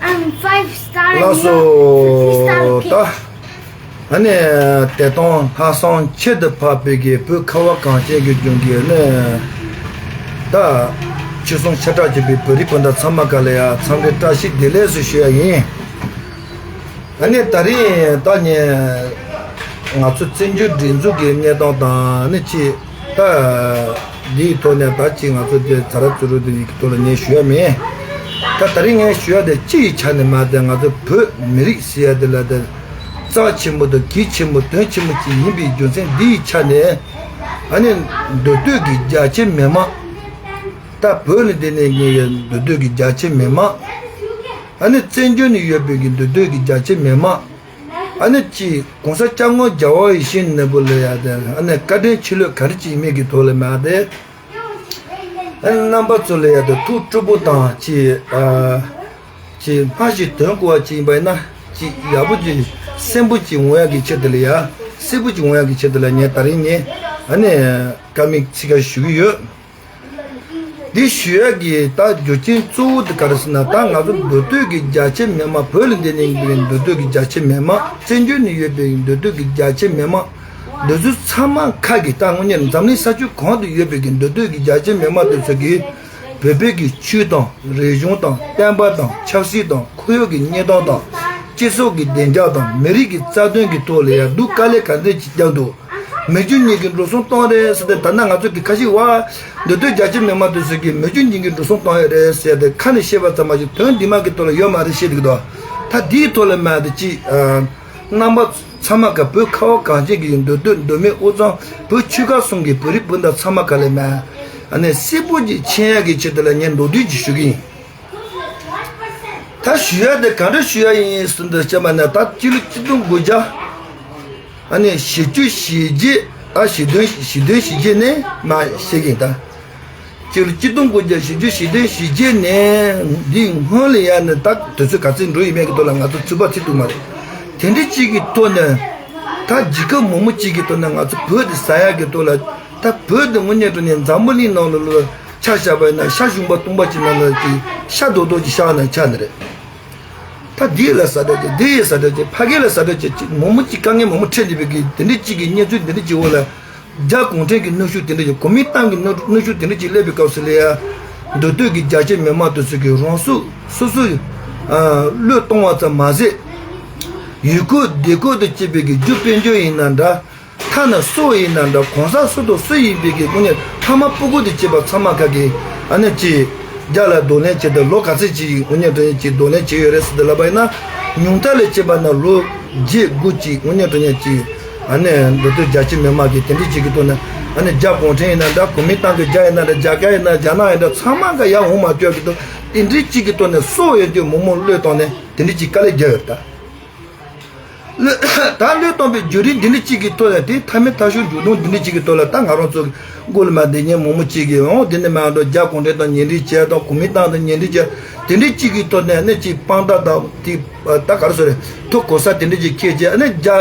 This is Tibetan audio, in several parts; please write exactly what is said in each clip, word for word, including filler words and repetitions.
I'm five star and ལགས་you're fifty star སོ། ད། ཨ་ནི་དེ་དང་ལྷག་བསམ་ཁྱད་དུ་འཕགས་པའི་གི་བོད་ཁ་བ་གངས་ཅན་གྱི་ལྗོངས་ཀྱི་ནི། ད། ཆོལ་གསུམ་ཤ་ཁྲག་གཅིག་པའི་བོད་རིགས་སྤུན་ཟླ་ཚང་མ་ག་ལ་ཡ་འཚམས་འདྲི་བཀྲ་ཤིས་བདེ་ལེགས་སུ་ཞུ་ཡ་ཡིན། ཨ་ནི་ད་རིང་ད་ནི་ང་ཚོ་བཙན་བྱོལ་སྒྲིག་འཛུགས་ཀྱི་གནས་སྟངས་དང་ནི་ཅི། ད་འདིའི་ཐོག་ནས་ད་ཅི་ང་ཚོ་དེ་ཛ་ར་ཙུ་རུ་དེ་ཡི་ཐོག་ལ་ངས་ཞུ་ཡ་མེད། ད་ད་རིང་ངས་ཞུ་ཡ་དེ་སྤྱི་ཡི་ཆ་ནས་མ་དེ་ང་ཚོ་བོད་མི་རིགས་ཟེར་ཡ་དེ་ལ་དེ་རྩ་ཆེན་པོ་དང་གལ་ཆེན་པོ་དོན་ཆེན་པོ་ཅིག་ཡིན་པའི་རྒྱུ་མཚན་འདིའི་ཆ་ནས། ཨ་ནི་མདོ་སྟོད་ཀྱི་རྒྱ་ཆེ་མི་མང་། ད་བོད་ནས་དེ་ནས་ངེད་ཀྱི་མདོ་སྟོད་ཀྱི་རྒྱ་ཆེ་མི་མང་། ཨ་ནི་བཙན་བྱོལ་ནས་ཡོད་པའི་གི་མདོ་སྟོད་ཀྱི་རྒྱ་ཆེ་མི་མང་། ཨ་ནི་ཅི་གོང་ས་སྐྱབས་མགོན་རྒྱལ་བ་ཡིད་བཞིན་ནོར་བུ་ལ་ཡ་དེ་ཨ་ནི་བཀའ་དྲིན་ཆེ་ལོས་ག་རེ་ཅིག་མེད་ཀྱི་ཐོག་ལ་མ་དེ། ཨ་ནི་རྣམ་པ་ཚོ་ལ་ཡ་དེ་ཐུགས་སྤྲོ་པོ་དང་ཅི། ཨ། ཅི་སྨྲ་ཞིག་དོན་གོ་བ་ཅིག་ཡིན་པ་ཡིན་ན་ཅི་ཡག་པོ་ཅིག་སེམས་པོ་ཅིག་འོང་ཡ་གི་ཆེད་དུ་ལ་ཡ། སེམས་པོ་ཅིག་འོང་ཡ་གི་ཆེད་དུ་ལ་ངས་ད་རིང་ངས་ཨ་ནི་བཀའ་མིག་ཚིག་ཁ་ཞུ་གི་ཡོད། འདི་ཞུ་ཡ་གི་ད་རྒྱུ་རྐྱེན་གཙོ་བོ་དེ་ག་རེ་ཟེར་ན། ད་ང་ཚོ་མདོ་སྟོད་ཀྱི་རྒྱ་ཆེ་མི་མང་། བོད་ལ་འདི་ནས་ཡིན་པའི་མདོ་སྟོད་ཀྱི་རྒྱ་ཆེ་མི་མང་། བཙན་བྱོལ་ནས་ཡོད་པའི་མདོ་སྟོད་ཀྱི་རྒྱ་ཆེ་མི་མང་། འདི་ཚོ་ཚང་མ་ཁ་གི་ད་དངོས་གནས་འཛམ་གླིང་ས་ཆ་གང་དུ་ཡོད་པའི་གི་མདོ་སྟོད་ཀྱི་རྒྱ་ཆེ་མི་མང་དེ་ཚོ་གིས་བོད་པའི་གི་ཆོས་དང་རིག་གཞུང་དང་བསྟན་པ་དང་ཆབ་སྲིད་དང་ཁོར་ཡུག་གི་གནས་སྟངས་དང་། སྤྱི་ཚོགས་ཀྱི་བདེ་འཇགས་དང་མི་རིགས་ཀྱི་རྩ་དོན་གྱི་ཐོག་ལ་ཡ་སྡུག་དཀའ་ལས་ག་འདྲ་ཅིག་བརྒྱབ་འདུག་མི་རྒྱུ་གཉིས་ཀྱི་འགྲོ་སོང་གཏོང་རེད་ཟེར་ཏེ། ད་ལྟ་ང་ཚོ་གི་ཁ་ཤས་བ། མདོ་སྟོད་རྒྱ་ཆེ་མི་མང་དེ་ཚོ་གིས་མི་རྒྱུ་གཉིས་ཀྱི་འགྲོ་སོང་གཏོང་ཡ་རེད་ཟེར་ཏེ་ཁ་ནས་བཤད་པ་ཙམ་མ་ཞིག་དོན་འདི་མ་གི་ཐོག་ལ་ཡོད་མ་རེད་བཤད་འདུག་དོ། ད་འདིའི་ཐོག་ལ་མ་དེ་ཅི། རྣམ་པ་ཚང་མ་ག་བོད་ཁ་བ་གངས་ཅན་གྱི་མདོ་སྟོད་མདོ་སྨད་དབུས་གཙང་བོད་ཆོལ་ཁ་གསུམ་གྱི་བོད་རིགས་སྤུན་ཟླ་ཚང་མ་ག་ལ་མ། ཨ་ནི་སེར་པོ་ཅིག་མཁྱེན་ཡ་གི་ཆེད་དུ་ལ་ངས་མདོ་སྟོད་ཅིག་ཞུ་གི་ཡིན། ད་ཞུ་ཡ་དེ་ག་འདྲ་ཞུ་ཡ་ཡིན་ཟེར་འདི་བཤད་པ་ན། ད་སྤྱི་ལོ་གཅིག་སྟོང་དགུ་བརྒྱ། ཨ་ནི་བཞི་བཅུ་ཞེ་བརྒྱད། ད་ཞེ་བདུན་ཞེ་བདུན་ཞེ་བརྒྱད་ནས་མ་བཤད་ཀྱིན་ད། སྤྱི་ལོ་གཅིག་སྟོང་དགུ་བརྒྱ་བཞི་བཅུ་ཞེ་བདུན་ཞེ་བརྒྱད་ནས་འདི་སྔོན་ལ་ཡ་ནི་ད་དུས་ཚོད་ག་ཚོད་འགྲོ་ཡིན་མེད་ཀྱི་ཐོག་ལ་ང་ཚོ་ཚོད་དཔག་བྱེད་ཐུབ་མ་རེད། དེ་འདྲ་གཅིག་གི་ཐོག་ནས་ད་འཇིགས་སྐུལ་མང་པོ་གཅིག་གི་ཐོག་ནས་ང་ཚོ་བོད་དེ་ཟ་ཡ་གི་ཐོག་ལ། ད་བོད་དེ་དངོས་གནས་དྲང་གནས་འཛམ་བུ་གླིང་ནང་ལ་ལོ་ཆ་བཞག་པ་ཡིན་ན་ཤ་ཞུང་པ་སྟོང་པ་ཅིག་ནང་ལ་ཅིག་ཤ་རྡོག་རྡོག་ཅིག་བཞག་ན་ཆ་ནི་རེད། ད་འདི་ལ་ཟ་འདྲ་བྱས། འདི་ཡི་ཟ་འདྲ་བྱས། ཕ་གི་ལ་ཟ་འདྲ་བྱས། ཅིག་མང་པོ་ཅིག་དཀའ་ངལ་མང་པོ་འཕྲད་བསྡད་པའི་གི་དེ་འདྲ་གཅིག་གི་གནས་ཚུལ་དེ་འདྲ་གཅིག་འོག་ལ། རྒྱ་གུང་ཁྲན་གྱི་གནོན་ཤུགས་དེ་འདྲ་གཅིག་གོ་མིན་ཏང་གི་གནོན་གནོན་ཤུགས་དེ་འདྲ་གཅིག་སླེབས་པའི་སྐབས་སུ་ལ་ཡ། མདོ་སྟོད་ཀྱི་རྒྱ་ཆེ་མི་མང་དེ་ཚོ་གིས་རང་སྲོག་སོ་སོས་ཨ་བློས་གཏོང་བ་ཙམ་མ་ཟད། ཡུལ་སྐོར་བདེ་སྐོར་དང་བཅས་པའི་གི་རྒྱུ་དཔལ་འབྱོར་ཡིན་ན་འདྲ། ཐ་ན་སྲོག་ཡིན་ན་འདྲ། གང་ཟག་སུ་དང་སུ་ཡིན་པའི་གི་དངོས་གནས་ཕ་མ་སྤུ་གུ་དང་བཅས་པ་ཚང་མ་ག་གི་ཨ་ནི་ཅིག་རྒྱ་ལ་གདོང་ལེན་བྱེད་དུ་ལོ་ག་ཚོད་ཅིག་དངོས་གནས་དྲང་གནས་ཅིག་གདོང་ལེན་བྱས་ཡོད་རེད་ཟེར་ཏེ་ལབ་པ་ཡིན་ན། ཉུང་མཐའ་ལ་བྱས་པ་ན་ལོ་བརྒྱད་དགུ་ཅིག་དངོས་གནས་དྲང་གནས་ཅིག་ཨ་ནི་མདོ་སྟོད་རྒྱ་ཆེ་མི་མང་གི་དེ་འདྲ་ཅིག་གི་ཐོག་ནས། ཨ་ནི་རྒྱ་གུང་ཁྲན་ཡིན་ན་འདྲ། གོ་མིན་ཏང་གི་རྒྱ་ཡིན་ན་འདྲ། རྒྱ་གར་ཡིན་ན་རྒྱ་ནག་ཡིན་འདྲ། ཚང་མ་ག་ཡར་འོང་མ་བཅུག་གི་ཐོག་དེ་འདྲ་ཅིག་གི་ཐོག་ནས་སྲོག་ཡོད་དུས་མང་མང་བློས་བཏང་ནས་དེ་འདྲ་ཅིག་དཀའ་ལས་རྒྱག་ཡོད་རེད་ད། ད་བློས་གཏོང་བའི་བརྒྱུད་རིམ་འདི་འདྲ་གཅིག་གི་ཐོག་ལ། དེ་མཐའ་མའི་མཐའ་མཇུག་མཇུག་སྡོམ་འདི་འདྲ་གཅིག་གི་ཐོག་ལ། ད་ང་རང་ཚོ་མགོ་ལ་མ་བསྡད་མཁན་མང་པོ་གཅིག་གིས་འོང་། དེ་ནས་མ་འགྲོ་རྒྱ་གུང་ཁྲན་དང་གཉེན་སྒྲིག་བྱས་དང་གོ་མིན་ཏང་དང་གཉེན་སྒྲིག་བྱས། དེ་འདྲ་གཅིག་གི་ཐོག་ནས་ནི་གཅིག་དཔང་རྟགས་དང་དེ་ད་ག་རེ་ཟེར་རེད། ཐོ་གོ་ས་དེ་འདྲ་གཅིག་ཁྱེར་བྱས། ཨ་ནི་རྒྱ་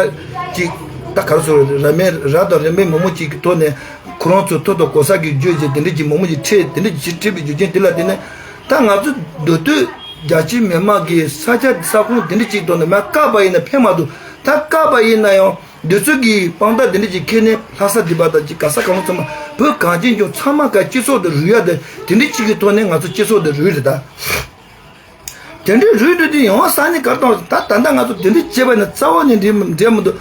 གཅིག་ད་ག་རེ་ཟེར་རེད། ར་མེན་ར་དང་རིན་མེད་མང་པོ་གཅིག་གི་ཐོག་ནས་ཁོ་རང་ཚོ་ཐོ་དང་གོ་ས་གི་བརྗོད་བྱས། དེ་འདྲ་གཅིག་མང་པོ་གཅིག་ཁྲིད། དེ་འདྲ་གཅིག་ཁྲིད་པའི་རྒྱུ་རྐྱེན་དེ་ལ་བརྟེན་ནས་ད་ང་ཚོ་མདོ་སྟོད་རྒྱ་ཆེ་མི་མང་གི་ས་ཆ་ས་ཁོངས་དེ་འདྲ་གཅིག་ཐོག་ནས་མར་བཀག་པ་ཡིན་ན་ཕན་མ་ཐོགས། ད་བཀག་པ་ཡིན་ན་ཡང་འདི་ཚོ་གིས་དཔང་རྟགས་དེ་འདྲ་གཅིག་ཁྱེར་ནས་ལྷ་ས་འདི་པ་དང་གཅིག་ག་ས་ག་ལུང་ཚང་མ་བོད་གངས་ཅན་ལྗོངས་ཚང་མ་ག་སྤྱི་ཚོགས་དེ་རུལ་ཡ་དེ་དེ་འདྲ་གཅིག་གི་ཐོག་ནས་ང་ཚོ་སྤྱི་ཚོགས་དེ་རུལ་རེད་ད། དེ་འདྲའི་རུལ་རུལ་དེ་ཡོང་ས་ནི་ག་རེ་དང་། ད་ད་ལྟ་ང་ཚོ་དེ་འདྲ་བྱས་པ་ཡིན་ན་རྩ་བ་ནས་འགྲིག་མི་འགྲིག་མི་འདུག་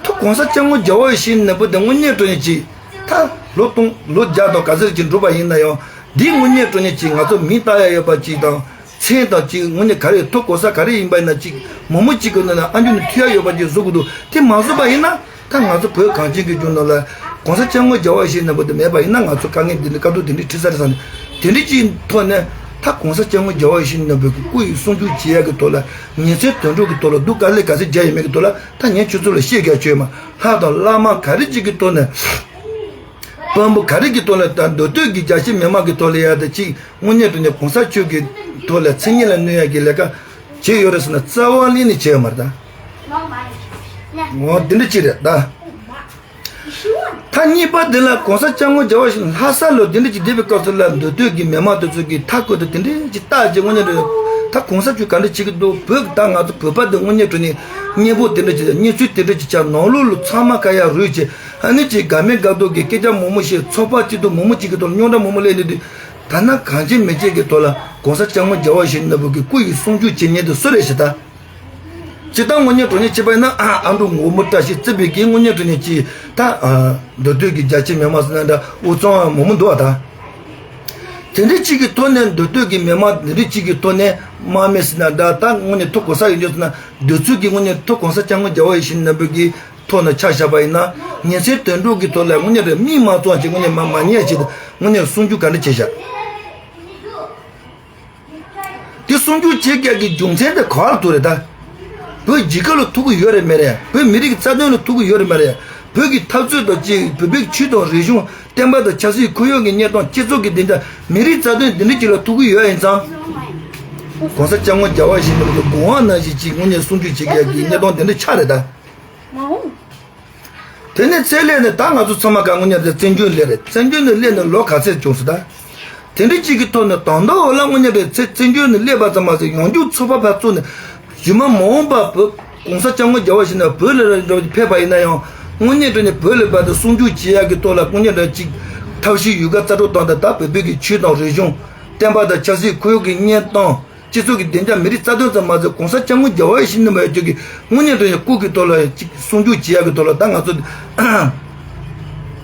ཐུ་གོང་ས་སྐྱབས་མགོན་རྒྱལ་བ་ཡིད་བཞིན་ནོར་བུ་དེ་དངོས་གནས་དྲང་གནས་ཅིག་ད་ལོ་སྟོང་ལོ་བརྒྱ་དང་ག་ཚོད་ཅིག་འགྲོ་བ་ཡིན་ན་ཡང་། འདི་དངོས་གནས་དྲང་གནས་ཅིག་ང་ཚོ་མིང་བཏགས་ཡ་ཡོད་པ་ཅིག་དང་། མཚན་དང་ཅིག་དངོས་གནས་ག་རེ་ཐོ་གོ་ས་ག་རེ་ཡིན་པ་ཡིན་ན་ཅིག་མང་མོ་ཅིག་གི་ནང་ན་ཨ་འཇུ་ནི་ཐུག་ཡ་ཡོད་པ་ཅིག་བཟོ་དགོས་འདུག་དེ་མ་བཟོ་བ་ཡིན་ན་ད་ང་ཚོ་བོད་གངས་ཅན་གྱི་ལྗོངས་ནང་ལ་གོང་ས་སྐྱབས་མགོན་རྒྱལ་བ་ཡིད་བཞིན་ནོར་བུ་དེ་མེད་པ་ཡིན་ན་ང་ཚོ་དཀའ་ངལ་འདི་འདྲ་དཀའ་སྡུག་འདི་འདྲ་འཕྲད་ས་རེད་བསམ་ནས། དེ་འདྲ་ཅིག་ཐོག་ནས་ད་གོང་ས་སྐྱབས་མགོན་རྒྱལ་བ་ཡིད་བཞིན་ནོར་བུ་གི་སྐུ་ཡི་གསུང་ཆོས་བྱེད་ཡ་གི་ཐོག་ལ་ཉིན་མཚན་དུས་དྲུག་གི་ཐོག་ལ་སྡུག་དཀའ་ལས་ག་ཚོད་རྒྱག་ཡོད་མེད་གི་ཐོག་ལ་ད་ངས་ཁྱོད་ཚོ་ལ་བཤད་རྒྱག་ཆོད་མ། ལྷ་དང་བླ་མ་ག་རེ་ཅིག་གི་ཐོག་ནས། དཔོན་པོ་ག་རེ་གི་ཐོག་ལ་ད་མདོ་སྟོད་ཀྱི་རྒྱ་ཆེ་མི་མང་གི་ཐོག་ལ་ཡ་ད་ཅིག་དངོས་གནས་དྲང་གནས་གོང་ས་མཆོག་གི་ཐོག་ལ་མཚན་སྙན་ལ་གནོད་ཡ་གི་ལས་ཀ་བྱས་ཡོད་རེད་ཟེར་ན་རྩ་བ་ལེན་ནས་བྱས་ཡོད་མ་རེད་ད། འོ་དེ་འདྲ་ཅིག་རེད་ད། ད་གཉིས་པ་དེ་ལ་གོང་ས་སྐྱབས་མགོན་རྒྱལ་བ་ཡིད་བཞིན་ལྷ་ས་ལ་དེ་འདྲ་ཅིག་བསྡད་པའི་སྐབས་སུ་ལ་མདོ་སྟོད་ཀྱི་མི་མང་དེ་ཚོ་གིས་མཐའ་སྐོར་དུ་དེ་འདྲ་ཅིག་བཏགས་རྗེས་དངོས་གནས་དྲང་ ད་གོང་ས་མཆོག་ག་འདྲ་བྱེད་ཀྱི་འདུག་བོད་ཀྱི་ད་ང་ཚོ་བོད་པ་འདི་དངོས་གནས་དྲང་གནས་གཉེན་པོ་དེ་འདྲ་བྱེད། གཉེན་ཚུལ་དེ་འདྲ་བྱེད་ཆ་ནང་ལོགས་ལ་ཚང་མ་ཁ་ཡར་རུས་བྱས། ཨ་ནི་ཅིག་དགའ་མེད་དགའ་སྡུག་གི་སྐད་ཆ་མང་པོ་བཤད། ཚོགས་པ་སྐྱིད་སྡུག་མང་པོ་ཅིག་གི་ཐོག་ལ་རྙོག་དྲ་མང་པོ་སླེབས་ནས་དུས། ད་ན་གང་བྱེད་མི་བྱེད་ཀྱི་ཐོག་ལ་གོང་ས་སྐྱབས་མགོན་རྒྱལ་བ་ཡིད་བཞིན་ནོར་བུ་གི་སྐུ་ཡི་གསུང་ཆོས་བྱེད་མཁན་དེ་སུ་རེད་ཞེ་ད། སྤྱིར་བཏང་དངོས་གནས་དྲང་གནས་བྱས་པ་ཡིན་ན། ཨ་མདོ་དབུས་མི་བཀྲ་ཤིས་བརྩེགས་པའི་གི་དངོས་གནས་དྲང་གནས་ཀྱི་ད་མདོ་སྟོད་ཀྱི་རྒྱ་ཆེ་མི་མང་ཟེར་ན་འདྲ། དབུས་གཙང་མང་པོ་འདུག་བ་ད། དེ་འདྲ་གཅིག་གི་ཐོག་ནས་མདོ་སྟོད་ཀྱི་མི་མང་དེ་འདྲ་གཅིག་གི་ཐོག་ནས་དམག་མི་ཟེར་ན་འདྲ། ད་དངོས་གནས་ཐུགས་གོ་ས་ཡོད་འཇོག་ཟེར་ན་འདོད་ཚུལ་གྱི་དངོས་གནས་ཐུགས་གོང་ས་སྐྱབས་མགོན་རྒྱལ་བ་ཡིད་བཞིན་ནོར་བུ་གི་ཐོག་ནས་ཆ་བཞག་པ་ཡིན་ན། ཉིན་མཚན་དུད་འགྲོ་གི་ཐོག་ལ་དངོས་གནས་དྲང་གནས་མིག་མ་བཙུམ་ཅིག་དངོས་གནས་མ་མ་ཉན་ཡ་ཆེད་དུ་དངོས་གནས་གསུང་ཆོས་ག་འདྲ་བྱས་བཞག་དེ་གསུང་ཆོས་བྱེད་མཁན་གྱི་རྒྱུ་མཚན་དེ་ག་བར་ཐུག་རེད་ད། བོད་རྒྱལ་ཁབ་ལ་ཐུག་གི་ཡོད་རེད་མེད་རེད། བོད་མི་རིགས་ཀྱི་རྩ་དོན་ལ་ཐུག་གི་ཡོད་རེད་མེད་རེད། བོད་ཀྱི་འཐབ་རྩོད་དང་བཅས་བོད་པའི་ཆོས་དང་རིག་གཞུང་། བསྟན་པ་དང་ཆབ་སྲིད། ཁོར་ཡུག་གི་གནས་སྟངས། སྤྱི་ཚོགས་ཀྱི་བདེ་འཇགས། མི་རིགས་རྩ་དོན་འདི་འདྲ་ཅིག་ལ་ཐུག་གི་ཡོད་ཡིན་ཙང་། གོང་ས་སྐྱབས་མགོན་རྒྱལ་བ་ཡིད་བཞིན་ནོར་བུ་དགོངས་པ་ནང་བཞིན་ཅིག་དངོས་གནས་གསུང་ཆོས་བྱེད་མཁན་གྱི་གནས་སྟངས་དེ་འདྲ་ཆགས་རེད་ད། དེ་ནས་ཚེ་སླེབས་ནས་ད་ང་ཚོ་ཚང་མ་ག་དངོས་གནས་དེ་བཙན་བྱོལ་སླེབས་རེད། བཙན་བྱོལ་ནས་སླེབས་ནས་ལོ་ག་ཚོད་བྱུང་སོང་ད། དེ་འདྲ་གཅིག་གི་ཐོག་ནས་ད་ལྟ་འོ་ལ་དངོས་གནས་དེ་ཚེ་བཙན་བྱོལ་ནས་སླེབས་པ་ཙམ་མ་ཟད། ཡང་བསྐྱར་ཚོགས་པ་ཕར་བཙུགས་ནས་རྗེས་མ་མ་འོངས་པ་བོད་གོང་ས་སྐྱབས་མགོན་རྒྱལ་བ་ཡིད་བཞིན་ནོར་བུ་ལ་ར་འགྲོ་ཕེབས་པ་ཡིན་ན་ཡང་། དངོས་གནས་དྲང་གནས་བོད་ལ་བར་དུ་གསུང་ཆོས་བྱེད་ཡག་གི་ཐོག་ལ་དངོས་གནས་དྲང་གཅིག་ཐབས་ཤེས་ཡོད་དཀའ་རྩལ་སྤྲུགས་བཏང་སྟེ། ད་བོད་པའི་གི་ཆོས་དང་རིག་གཞུང་། བསྟན་པ་དང་ཆབ་སྲིད། ཁོར་ཡུག་གི་གནས་སྟངས། སྤྱི་ཚོགས་ཀྱི་བདེ་འཇགས། མི་རིགས་རྩ་དོན་ཙམ་མ་ཟད། གོང་ས་སྐྱབས་མགོན་རྒྱལ་བ་ཡིད་བཞིན་ནོར་བུ་ཡོད་ཀྱི་དངོས་གནས་དྲང་གནས་སྐུ་གི་ཐོག་ལ་ཅིག་གསུང་ཆོས་བྱེད་ཡག་གི་ཐོག་ལ། ད་ང་ཚོ་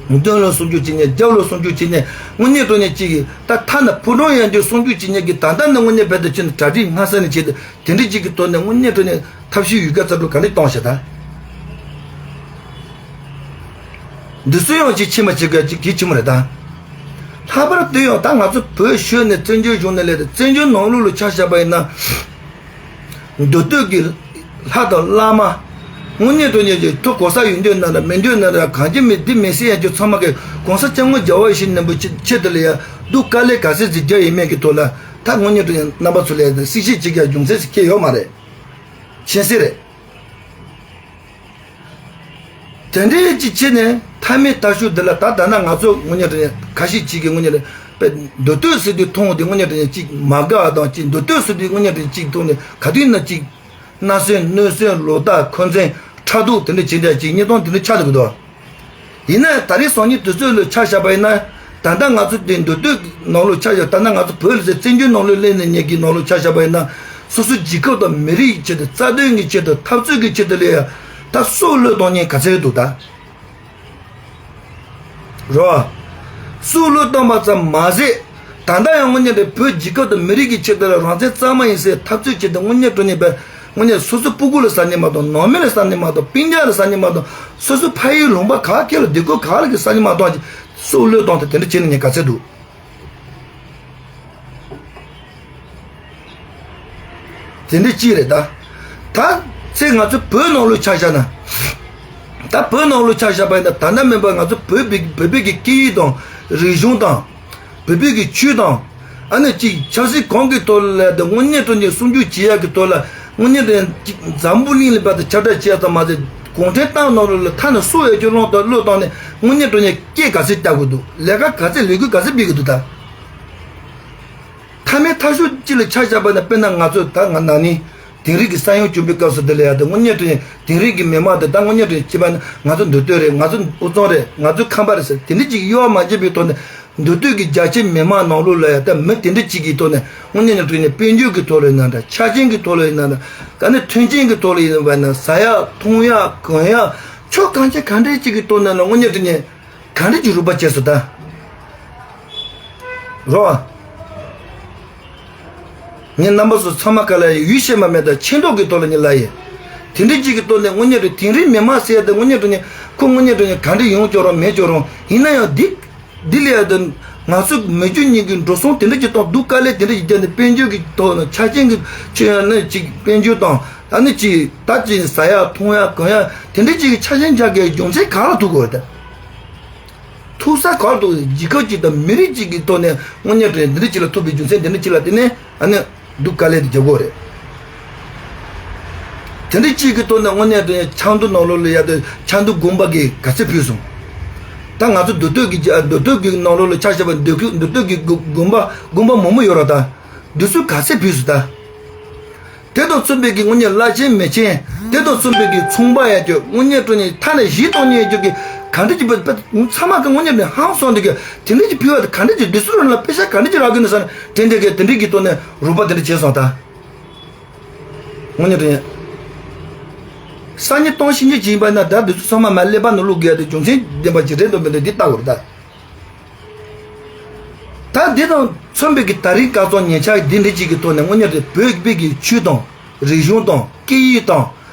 མདུན་ལ་གསུང་ཆོས་བྱེད་མཁན། རྒྱབ་ལ་གསུང་ཆོས་བྱེད་མཁན། དངོས་གནས་དྲང་གནས་ཅིག་གི་ད་ཐ་ན་ཕོ་བྲང་ཡན་ཆད་གསུང་ཆོས་བྱེད་མཁན་གྱི་ད་ལྟ་ནས་དངོས་གནས་བོད་དུ་ཕྱིན་ནས་གྲ་སྒྲིག་སྔ་ས་ནས་བྱས་ཏེ། དེ་འདྲ་ཅིག་གི་ཐོག་ནས་དངོས་གནས་དྲང་གནས་ཐབས་ཤེས་ཡོད་དཀའ་རྩལ་སྤྲུགས་ག་འདྲ་གཏོང་ཤག་ད། འདི་ཚོ་ཡང་ཅིག་ཕྱི་མ་བྱེད་དགོས་ཅིག་གལ་ཆེན་པོ་རེད་ད། ལྷག་པར་དུ་ཡང་ད་ང་ཚོ་བོད་ཤོར་ནས་བཙན་བྱོལ་གཞུང་ནས་སླེབས་ཏེ། བཙན་བྱོལ་ནང་ལོགས་ལ་ཆ་བཞག་པ་ཡིན་ན། མདོ་སྟོད་ཀྱི་ལྷ་དང་བླ་མ། དངོས་གནས་དྲང་གནས་ཀྱི་ཐུགས་གོ་ས་ཡོད་འདོད་ན་འདྲ་མེད་འདོད་ན་འདྲ། གང་བྱེད་མི་འདི་མི་སྲིད་ཡན་ཆོད་ཚང་མ་གིས་གོང་ས་སྐྱབས་མགོན་རྒྱལ་བ་ཡིད་བཞིན་ནོར་བུ་ཆེད་དུ་ལ་ཡ་སྡུག་དཀའ་ལས་ག་ཚད་ཅིག་བརྒྱབ་ཡིན་མིན་གྱི་ཐོག་ལ། ད་དངོས་གནས་དྲང་གནས་རྣམ་པ་ཚོ་ལ་ཡ་གསལ་བཤད་བྱེད་ཀྱི་རྒྱུ་མཚན་ཞིག་སྐྱེས་ཡོད་མ་རེད། མཁྱེན་གསལ་རེད། དེ་འདྲའི་ཅིག་བྱས་ནས་མཐའ་མའི་མཐའ་མཇུག་འདི་ལ་ད་ད་ན་ང་ཚོ་དངོས་གནས་དྲང་གནས་ཁ་ཤས་ཅིག་གིས་དངོས་གནས་དྲང་གནས་མདོ་སྟོད་ཟེར་དུས་མཐོང་དེ་དངོས་གནས་དྲང་གནས་ཅིག་མ་དགའ་བ་དང་། ཅིག་མདོ་སྟོད་ཟེར་དུས་དངོས་གནས་དྲང་གནས་ཅིག་མཐོང་ནས་ག་དུས་ན་ཅིག་མནར་གསོད་གནོད་གསོད་ལོག་ལྟ་འཁོན་འཛིན་ཕྲག་དོག་དེ་འདྲ་བྱེད་འདྲ་ཅིག་གནས་སྟངས་དེ་འདྲ་ཆགས་འདུག་གི་འདུག་ཡིན་ན་ད་རེས་སང་ཉིན་དུས་ཚོད་ལ་ཆ་བཞག་པ་ཡིན་ན། ད་ལྟ་ང་ཚོ་དེ་མདོ་སྟོད་ནང་ལོགས་ཆ་བཞག་ད་ལྟ་ང་ཚོ་བོད་ལ་ཟེར་བཙན་བྱོལ་ནང་ལོགས་སླེབས་ནས་ཉེ་གི་ནང་ལོགས་ཆ་བཞག་པ་ཡིན་ན། སོ་སོ་རྒྱལ་ཁབ་དང་མི་རིགས་ཀྱི་ཆེད་དུ། རྩ་དོན་གྱི་ཆེད་དུ། འཐབ་རྩོད་ཀྱི་ཆེད་དུ་ལ་ཡ་ད་སྲོག་བློས་གཏོང་མཁན་ག་ཚད་འདུག་ད། རོ། སྲོག་བློས་གཏོང་བ་ཙམ་མ་ཟད། ད་ལྟ་ཡང་དངོས་གནས་དྲང་བོད་རྒྱལ་ཁབ་དང་མི་རིགས་ཀྱི་ཆེད་དུ་ལ་རང་བཙན་གཙང་མ་ཡིན་ཟེར་འཐབ་རྩོད་བྱེད་དུས་དངོས་གནས་དྲང་གནས་པའི་དངོས་གནས་སོ་སོ་སྤུ་གུ་ལ་ཟ་ནི་མ་གཏོགས། ནང་མི་ལ་ཟ་ནི་མ་གཏོགས། སྤུན་ཀྱག་ལ་ཟ་ནི་མ་གཏོགས། སོ་སོ་ཕ་ཡུལ་ལུང་པ་ག་ཁེ་ལ་སྡོད་ཁུལ་ག་ལ་གི་ཟ་ནི་མ་གཏོགས་ཀྱི་སྲོག་བློས་གཏོང་དེ་དེ་འདྲ་བྱེད་ནི་ཉེན་ཁ་ཚད་འདུག་དེ་འདྲ་ཅིག་རེད་ད། ད་ཚེ་ང་ཚོ་བོད་ནང་ལོགས་ཆ་བཞག་ན། ད་བོད་ནང་ལོགས་ཆ་བཞག་པ་ཡིན་ན། ད་ལྟ་མིན་པ་ང་ཚོ་བོད་པའི་བོད་པའི་གི་སྐད་ཡིག་དང་རིག་གཞུང་དང་། བོད་པའི་གི་ཆོས་དང་། ཨ་ནི་ཅིག་ཆབ་སྲིད་གང་གི་ཐོག་ལ་དེ་དངོས་གནས་དྲང་གནས་གསུང་ཆོས་བྱེད་ཡག་གི་ཐོག་ལ། དངོས་གནས་དྲང་གནས་ཅིག་འཛམ་བུ་གླིང་ལ་བར་དུ་ཁྱབ་བསྒྲགས་བྱེད་ཡག་ཙམ་མ་ཟད། གུང་ཁྲན་ཏང་ནང་ལོགས་ལ་ཐ་ན་སྲོག་ཡོད་ཀྱི་བློས་གཏོང་བློས་བཏང་ནས་དངོས་གནས་དྲང་གནས་སྐད་ག་ཚད་རྒྱག་དགོས་འདུག་ལས་ཀ་ག་ཚད། ལས་འགུལ་ག་ཚད་སྤེལ་གི་འདུག་ད། མཐའ་མའི་མཐའ་མཇུག་ཅིག་ལ་ཆ་བཞག་པ་ན། དཔེར་ན་ང་ཚོ་ད་ང་ན་ནིང་དིང་རི་གི་ས་ཡོམ་བྱུང་བའི་སྐབས་སུ་དེ་ལ་ཡ་དེ་དངོས་གནས་དྲང་གནས་དིང་རི་གི་མི་མང་དེ་ད་དངོས་གནས་དྲང་གནས་བྱས་པ་ན། ང་ཚོ་མདོ་སྟོད་རེད། ང་ཚོ་དབུས་གཙང་རེད། ང་ཚོ་ཁམས་པ་རེད་ཟེར་དེ་འདྲ་ཅིག་གཡོ་བ་མ་བྱས་པའི་ཐོག་ནས། མདོ་སྟོད་ཀྱི་རྒྱ་ཆེ་མི་མང་ནང་ལོགས་ལ་ཡ་ད་མི་དེ་འདྲ་ཅིག་གི་ཐོག་ནས་དངོས་གནས་དྲང་གནས་དཔལ་འབྱོར་གྱི་ཐོག་ལ་ཡིན་ན་འདྲ། ཆ་རྐྱེན་གྱི་ཐོག་ལ་ཡིན་ན་འདྲ། ག་ནས་མཐུན་རྐྱེན་གྱི་ཐོག་ལ་ཡིན་པ་ན། ཟ་ཡག་འཐུང་ཡག་གོན་ཡག་ཕྱོགས་གང་ཅི་གང་འདྲ་ཅིག་གི་ཐོག་ནས་ལ་དངོས་གནས་དྲང་གནས་ག་འདྲ་ཅིག་རོགས་པ་བྱས་སོང་ད། རོ། ངས་རྣམ་པ་ཚོ་ཚང་མ་ག་ལ་ཡོད་ཤེས་མ་མེད་དང་མཁྱེན་རྟོགས་ཀྱི་ཐོག་ལ་ངས་ལབ་ཡིན། དེ་འདྲ་ཅིག་གི་ཐོག་ནས་དངོས་གནས་དྲང་གནས་དིང་རིའི་མི་མང་ཟེར་ཡ་དེ་དངོས་གནས་དྲང་གནས་ཁོ་དངོས་གནས་དྲང་གནས་ག་འདྲ་ཡོང་ཆོག་རུང་མེད་ཆོག་རུང་། ཡིན་ན་ཡང་འདི་འདི་ལ་ཡ་དེ་ང་ཚོ་མི་རྒྱུ་གཉིས་ཀྱི་འགྲོ་སོང་དེ་འདྲ་ཅིག་གཏོང་། སྡུག་དཀའ་ལས་དེ་འདྲ་ཅིག་བརྒྱབ་ནས་དཔལ་འབྱོར་གྱི་ཐོག་ནས་ཆ་རྐྱེན་གྱི་ཆེད་ཡང་ནི་ཅིག་དཔལ་འབྱོར་དང་། ཨ་ནི་ཅིག་ད་ཅིག་ཟ་ཡག་འཐུང་ཡག་གོན་ཡག་དེ་འདྲ་ཅིག་གི་ཆ་རྐྱེན་རྒྱག་དགོས་རྒྱུ་མཚན་ག་ལ་ཐུག་དགོས་ད། ཐུག་ས་ག་རེ་འདུག་རྒྱལ་ཁབ་ཅིག་དང་མི་རིགས་ཅིག་གི་ཐོག་ནས་དངོས་གནས་དྲང་གནས་འདི་འདྲ་ཅིག་ལ་ཐུག་པའི་རྒྱུ་མཚན་འདི་འདྲ་ཅིག་ལ་བརྟེན་ནས། ཨ་ནི་སྡུག་དཀའ་ལས་དེ་རྒྱག་དགོས་རེད། དེ་འདྲ་ཅིག་གི་ཐོག་ནས་དངོས་གནས་དྲང་གནས་ཆབ་མདོ་ནང་ལོགས་ལ་ཡ་དེ་ཆབ་མདོ་དགོན་པ་གིས་ག་ཚད་ཕུལ་སོང་། ད་ང་ཚོ་མདོ་སྟོད་ཀྱི་རྒྱ་མདོ་སྟོད་ཀྱི་ནང་ལོགས་ལ་ཆ་བཞག་པ་མདོ་སྟོད་མདོ་སྟོད་ཀྱི་དགོན་པ་དགོན་པ་མང་པོ་ཡོད་རེད་ད། འདི་ཚོས་ག་ཚད་ཕུལ་སོང་ད། དེ་དང་མཚུངས་པའི་གི་དངོས་གནས་བླ་ཆེན་མི་ཆེན། དེ་དང་མཚུངས་པའི་གི་ཚོང་པ་ཡ་གྱོ་དངོས་གནས་དྲང་གནས་ཐ་ན་གཞས་གཏོང་མཁན་ཡ་གྱོ་གི་ག་འདྲ་གྱི་པ་པ་ཚང་མ་གི་དངོས་གནས་དྲང་ཧང་སང་དེ་གི་དེ་འདྲ་གྱི་ཕུལ་བ་དེ་ག་འདྲ་གྱི་དུས་སུ་རང་ལ་པེ་ཤ་ག་འདྲ་གྱི་རག་གི་ནི་ས་ནི་དེ་འདྲ་གི་དེ་འདྲ་གི་ཐོག་ནས་རོགས་པ་དེ་འདྲ་བྱས་སོང་ད། དངོས་གནས་དྲང་། སང་ཉིན་གཏོང་ཤེས་ཀྱི་ཡིན་པ་ན་ད་དུས་སུ་ཚང་མ་མ་ཀླད་པ་ནང་བླུག་དགོས་ཡ་དེ་རྒྱུ་མཚན་ལྡན་པ་ཅིག་རེད་འདུག་མི་འདུག་འདི་ལྟ་དགོས་རེད་ད། ད་འདི་དང་མཚུངས་པའི་གི་ད་རིང་སྐབས་སུ་ཉེ་ཆར་འདི་འདྲ་ཅིག་གི་ཐོག་ནས་དངོས་གནས་དྲང་བོད་པའི་གི་ཆོས་དང་རིག་གཞུང་དང་སྐད་ཡིག་དང་།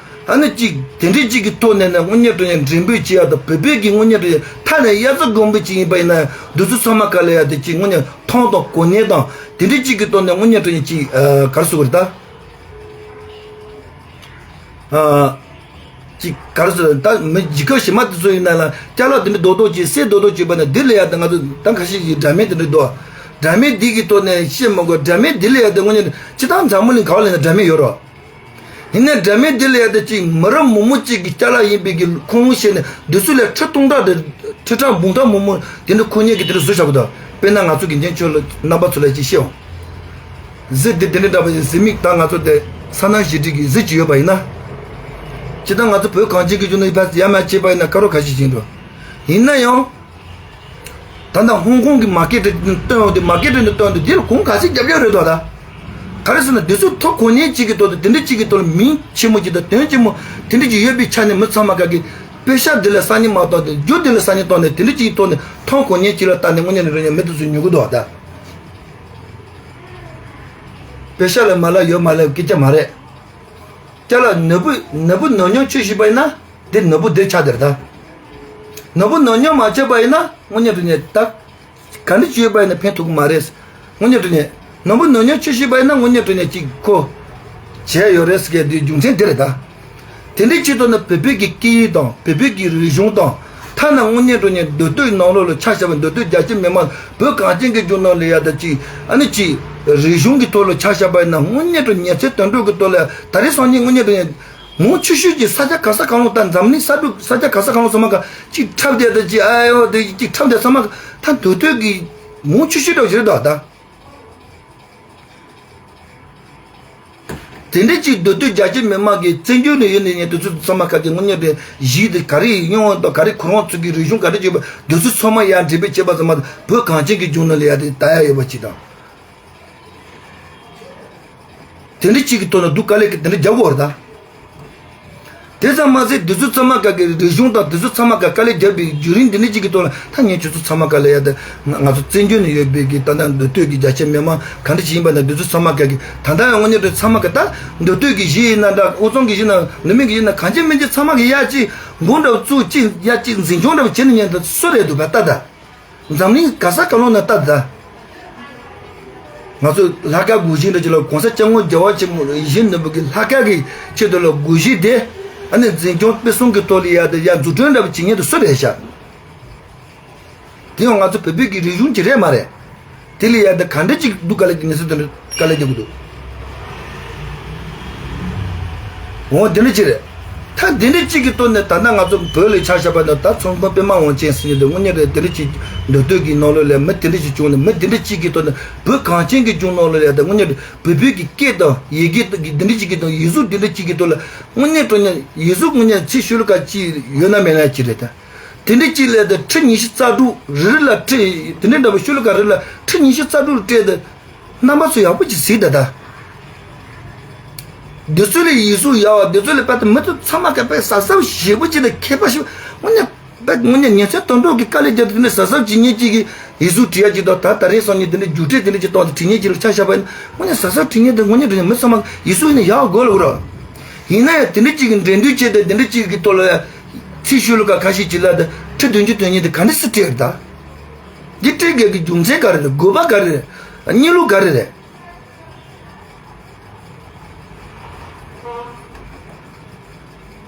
ཨ་ནི་ཅིག་དེ་འདྲ་ཅིག་གི་ཐོག་ནས་ནས་དངོས་གནས་དྲང་གནས་འགྲེམས་སྤེལ་བྱེད་ཡ་དང་བོད་པའི་གི་དངོས་གནས་དྲང་གནས་ཐ་ན་དབྱར་རྩྭ་དགུན་འབུ་ཅིག་ཡིན་པ་ཡིན་ན་འདི་ཚོ་ཚང་མ་ག་ལ་ཡ་དེ་ཅིག་དངོས་གནས་མཐོང་དང་གོ་ཉན་དང་དེ་འདྲ་ཅིག་གི་ཐོག་ནས་དངོས་གནས་དྲང་གནས་ཅིག་ག་རེ་ཟེར་དགོས་རེད་ད། ཨ། ཅིག་ག་རེ་ཟེར་ད་མི་ལྗིད་ཁོག་ཞིམ་མ་དེ་ཚོ་ཡིན་ན་ལ་ཅ་ལག་དེ་འདྲ་རྡོག་རྡོག་ཅིག་གསེར་རྡོག་རྡོག་ཅིག་པ་ན་འདི་ལ་ཡ་ད་ང་ཚོ་ད་ཁ་ཤས་ཀྱིས་འདྲ་མིན་དེ་འདྲ་འདུག་འདྲ་མིན་འདི་གི་ཐོག་ནས་བཤད་མ་དགོས། འདྲ་མིན་འདི་ལ་ཡ་ད་དངོས་གནས་སྤྱི་བཏང་འཛམ་བུ་གླིང་ག་བ་ལ་ཡིན་ན་འདྲ་མིན་ཡོད་རོ། ཡིན་ནའི་འདྲ་མིན་འདི་ལ་ཡ་ད་ཅིག་མི་རབས་མང་པོ་ཅིག་གི་ཅ་ལག་ཡིན་པའི་གི་ཁུངས་ལུང་བཤད་ནས་འདི་ཚོ་ལས་ཁྲི་སྟོང་ཕྲག་དེ་ཁྲི་ཕྲག་འབུམ་ཕྲག་མང་པོ་དེ་འདྲ་ཁུངས་སྙན་གི་དེ་འདྲ་བཟོ་བཞག་གི་འདུག་དཔེར་ན་ང་ཚོ་གི་འགན་ཆོས་ལ་རྣམ་པ་ཚོ་ལ་ཅིག་བཤད་འོང་། གཟི་དེ་དེ་འདྲ་འདྲ་བ་ཡིན་གཟི་མིག་ད་ང་ཚོ་དེ་ས་ནང་ཞི་བདེ་གི་གཟི་ཅིག་ཡོད་པ་ཡིན་ན། ཅི་ད་ང་ཚོ་བོད་གངས་ཅན་གྱི་ལྗོངས་ནང་ཡ་མ་བྱས་པ་ཡིན་ན་ཁ་རོག་ཁ་ཤས་ཅིག་འགྲོ། ཡིན་ན་ཡང་། ད་ལྟ་ཧོང་ཀོང་གི་མ་ཀེ་ཊི་སྟོན་འོང་དུས་མ་ཀེ་ཊི་འདི་སྟོན་དུས་འདི་ལ་གོང་ག་ཚད་རྒྱབ་རྒྱབ་རེད་དོ་ད། ག་རེ་ཟེར་ན་འདི་ཚོ་ཐོ་གོ་ཉན་གཅིག་གི་ཐོག་ཏུ་དེ་འདྲ་གཅིག་གི་ཐོག་ལ་མིང་ཆེན་མོ་གཅིག་དང་དོན་ཆེན་མོ་དེ་འདྲ་གཅིག་ཡོད་པའི་ཆ་ནས་མི་ཚང་མ་ག་གི་པེ་ཤ་འདི་ལ་སང་ཉིན་མ་གཏོང་དེ་རྒྱུ་འདི་ལ་སང་ཉིན་གཏོང་ནས་དེ་འདྲ་གཅིག་གི་ཐོག་ནས་ཐོ་གོ་ཉན་གཅིག་ལ་ལྟ་ནས་དངོས་གནས་ནས་རོ་ཉན་མི་དེ་ཚོ་ཉོ་གི་འདུག་ད། པེ་ཤ་ལ་མ་ལ་ཡོད་མ་ལ་སྐད་ཆ་མ་རེད། ཅ་ལག་ནོར་བུ་ནོར་བུ་ནོར་ཉོ་ཆོས་ཤིག་པ་ཡིན་ན། དེ་ནོར་བུ་དེ་ཆགས་དེར་ད། ནོར་བུ་ནོར་ཉོ་མ་བྱས་པ་ཡིན་ན་དངོས་གནས་དྲང་གནས་ད། ག་འདྲ་བྱས་པ་ཡིན་ན་ཕན་ཐོགས་ཀྱི་མ་རེད། དངོས་གནས་དྲང་གནས། ནོར་བུ་ནོར་ཉོ་ཆོས་ཤིག་པ་ཡིན་ན་དངོས་གནས་དྲང་གནས་ཅིག་ཁོ། བྱས་ཡོད་རེད་ཟེར་གྱི་དེའི་རྒྱུ་མཚན་དེ་རེད་ད། དེ་འདྲའི་ཆེད་དུ་ནི་བོད་པའི་གི་སྐད་ཡིག་དང་བོད་པའི་གི་རིག་གཞུང་དང་། ཐ་ན་དངོས་གནས་དྲང་གནས་མདོ་སྟོད་ནང་ལོགས་ལ་ཆ་བཞག་པའི་མདོ་སྟོད་རྒྱ་ཆེ་མི་མང་བོད་གངས་ཅན་གྱི་ལྗོངས་ནང་ལ་ཡ་ད་ཅིག་ཨ་ནི་ཅིག་རིག་གཞུང་གི་ཐོག་ལ་ཆ་བཞག་པ་ཡིན་ན་དངོས་གནས་དྲང་གནས་ཚད་དོན་གྲུབ་ཀྱི་ཐོག་ལ་ད་རེས་སང་ཉིན་དངོས་གནས་དྲང་གནས། མང་ཆེ་ཤོས་ཀྱི་ས་ཆ་ག་ས་གང་ལ་ད་འཛམ་གླིང་ས་འབྲུག་ས་ཆ་ག་ས་གང་ལ་ཚང་མ་ག་ཅིག་འཁྲབ་བསྡད་ད་ཅིག་ཨ་ཡོ་དེ་ཅིག་འཁྲབ་བསྡད་ཚང་མ་ག་ད་མདོ་སྟོད་ཀྱི་མང་ཆེ་ཤོས་འདྲ་བོ་ཞིག་རེད་ད་ད། དེ་འདྲའི་ཅིག་མདོ་སྟོད་རྒྱ་ཆེ་མི་མང་གི་བཙན་བྱོལ་ནས་ཡོད་ནས་ཉན་དེ་ཚོ་ཚང་མ་ག་ཅིག་དངོས་གནས་དྲང་གཞིས་དེ་ག་རེ་ཡིན་ཡོང་དང་ག་རེ་ཁོ་རང་ཚོ་གི་རིག་གཞུང་ག་རེ་བྱེད་པ་དེ་ཚོ་ཚང་མ་ཡར་འགྲེམས་སྤེལ་བྱེད་པ་ཚང་མ་བོད་གངས་ཅན་གྱི་ལྗོངས་ནང་ལ་ཡ་དེ་ལྟ་ཡ་ཡོད་པ་ཅིག་དང་། དེ་འདྲ་གཅིག་གི་ཐོག་ནས་སྡུག་དཀའ་ལས་ཀྱི་དེ་འདྲ་རྒྱག་དགོས་རེད་ད། དེ་ཙམ་མ་ཟད་འདི་ཚོ་ཚང་མ་ག་གི་རིག་གཞུང་དང་འདི་ཚོ་ཚང་མ་ག་དཀའ་ལས་རྒྱབ་པའི་བརྒྱུད་རིམ་འདི་འདྲ་གཅིག་གི་ཐོག་ལ་ད་ངས་ཁྱོད་ཚོ་ཚང་མ་ག་ལ་ཡ་ད་ང་ང་ཚོ་བཙན་བྱོལ་ནས་ཡོད་པའི་གི་ད་ལྟ་མདོ་སྟོད་ཀྱི་རྒྱ་ཆེ་མི་མང་ག་འདྲ་ཞིག་ཡིན་པ་ན་འདི་ཚོ་ཚང་མ་ག་གི་ད་ལྟ་ཡང་དངོས་གནས་དྲང་ཚང་མ་ག་ད་མདོ་སྟོད་ཀྱི་གཞིས་ཡིན་ན་འདྲ་དབུས་གཙང་གི་གཞིས་ན་ནུབ་སྨད་ཀྱི་གཞིས་ན་གང་ཅི་མིན་ཅི་ཚང་མ་གི་ཡ་གཅིག་མགོ་འདྲ་བཙུགས་གཅིག་ཡ་གཅིག་འཛིན་སྐྱོང་འདྲ་བྱེད་ནས་ཉན་ད་སུ་རེད་འདུག་བ་ད་ད། འཛམ་གླིང་ག་ས་ག་ལོ་ན་ལྟ་ད། ང་ཚོ་ལྷག་དཀར་དགོངས་གཞི་འདྲ་ཅིག་ལ་གོང་ས་སྐྱབས་མགོན་རྒྱལ་བ་ཆེན་པོ་ཡིད་བཞིན་ནོར་བུ་གི་ལྷག་དཀར་གི་ཆེད་དུ་ལ་དགོངས་གཞི་དེ་ཨ་ནི་འཛིན་སྐྱོང་སྤེལ་གསུམ་གི་ཐོག་ལ་ཡ་དེ་ཡ་འཛུགས་སྐྲུན་འདྲ་བ་བྱེད་མཁན་དེ་སུ་རེད་ཤག་དེ་ཡང་ང་ཚོ་བོད་པའི་གི་རིག་གཞུང་ཅིག་རེད་མ་རེད། དེ་ལ་ཡ་ད་ག་འདྲ་ཅིག་སྡུག་དཀའ་ལས་ཀྱི་མི་སྲིད་དེ་འདྲ་དཀའ་ལས་རྒྱག་གི་འདུག་འོ་དེ་འདྲ་ཅིག་རེད། ད་དེ་འདྲ་ཅིག་གི་ཐོག་ནས་ད་ལྟ་ང་ཚོ་བོད་ལ་ཆ་བཞག་པ་ན་ད་ཚོང་དཔོན་པད་མ་དབང་ཆེན་ཟེར་མཁན་དེ་དངོས་གནས་རེད། དེ་འདྲ་ཅིག་མདོ་སྟོད་ཀྱི་ནང་ལོགས་ལ་མི་དེ་འདྲ་ཅིག་བྱུང་ནས་མི་དེ་འདྲ་ཅིག་གི་ཐོག་ནས་བོད་གངས་ཅན་གྱི་ལྗོངས་ནང་ལོགས་ལ་ཡ་ད་དངོས་གནས་རེད། བོད་བོད་ཀྱི་སྐད་དང་ཡི་གེ་དེ་འདྲ་ཅིག་གི་དང་ཡིག་གཟུགས་དེ་འདྲ་ཅིག་གི་ཐོག་ལ་དངོས་གནས་དྲང་གནས་ཡིག་གཟུགས་དངོས་གནས་ཚིག་ཤོ་ལོ་ཀ་ཅིག་ཡོད་ན་མེད་ན་ཅིག་རེད་ད། དེ་འདྲ་ཅིག་ལས་ད་ཁྲི་ཉི་ཤུ་རྩ་དྲུག་རེ་རེ་ལ་ཁྲི་དེ་འདྲ་འདྲ་པོ་ཤོ་ལོ་ཀ་རེ་ལ་ཁྲི་ཉི་ཤུ་རྩ་དྲུག་སྤྲད་དེ་རྣམ་པ་ཚོ་ཡག་པོ་ཅིག་གཟིགས་ད་ད། འདི་ཚོ་ལས་ཡིག་གཟུགས་ཡག་བ་འདི་ཚོ་ལས་པ་ད་མི་ཚོ་ཚང་མ་ག་པའི་གཟབ་གཟབ་ཞེ་པོ་ཅིག་དང་མཁས་པ་ཞིག་དངོས་གནས་པ་དངོས་གནས་ཉིན་མཚན་དོན་གྲུབ་ཀྱི་དཀའ་ལས་རྒྱབ་དེ་ནས་གཟབ་གཟབ་བྱེད་མཁན་ཅིག་གིས་ཡིག་གཟུགས་བྲིས་ཡ་ཅིག་དང་ད་ད་རེས་སང་ཉིན་དེ་འདྲ་རྒྱུགས་སྤྲོད་དེ་འདྲ་ཅིག་གཏོང་དེ་བྲིས་མཁན་ཅིག་ལ་ཆ་བཞག་པ་ཡིན་ན་དངོས་གནས་གཟབ་གཟབ་བྲིས་མཁན་དེ་དངོས་གནས་བྲིས་མཁན་མི་ཚང་མ་ཡིག་གཟུགས་ཡིན་ན་ཡག་དགོས་ལ་འུར་རོ། ཡིན་ན་ཡང་དེ་འདྲ་ཅིག་གི་འགྲན་བསྡུར་བྱས་ཏེ་དེ་འདྲ་ཅིག་གི་ཐོག་ལ་ཡ། ཚིག་ཤོ་ལོ་ཀ་ཁ་ཤས་ཅིག་ལ་དེ་ཁྲི་བདུན་ཅུ་དོན་གཉིས་དེ་ག་འདྲ་སེ་སྤྲད་རེད་ད། འདི་སྤྲད་དགོས་ཀྱི་རྒྱུ་མཚན་ག་རེ་རེད། དགོས་པ་ག་རེ་རེད། གནས་ལུགས་ག་རེ་རེད།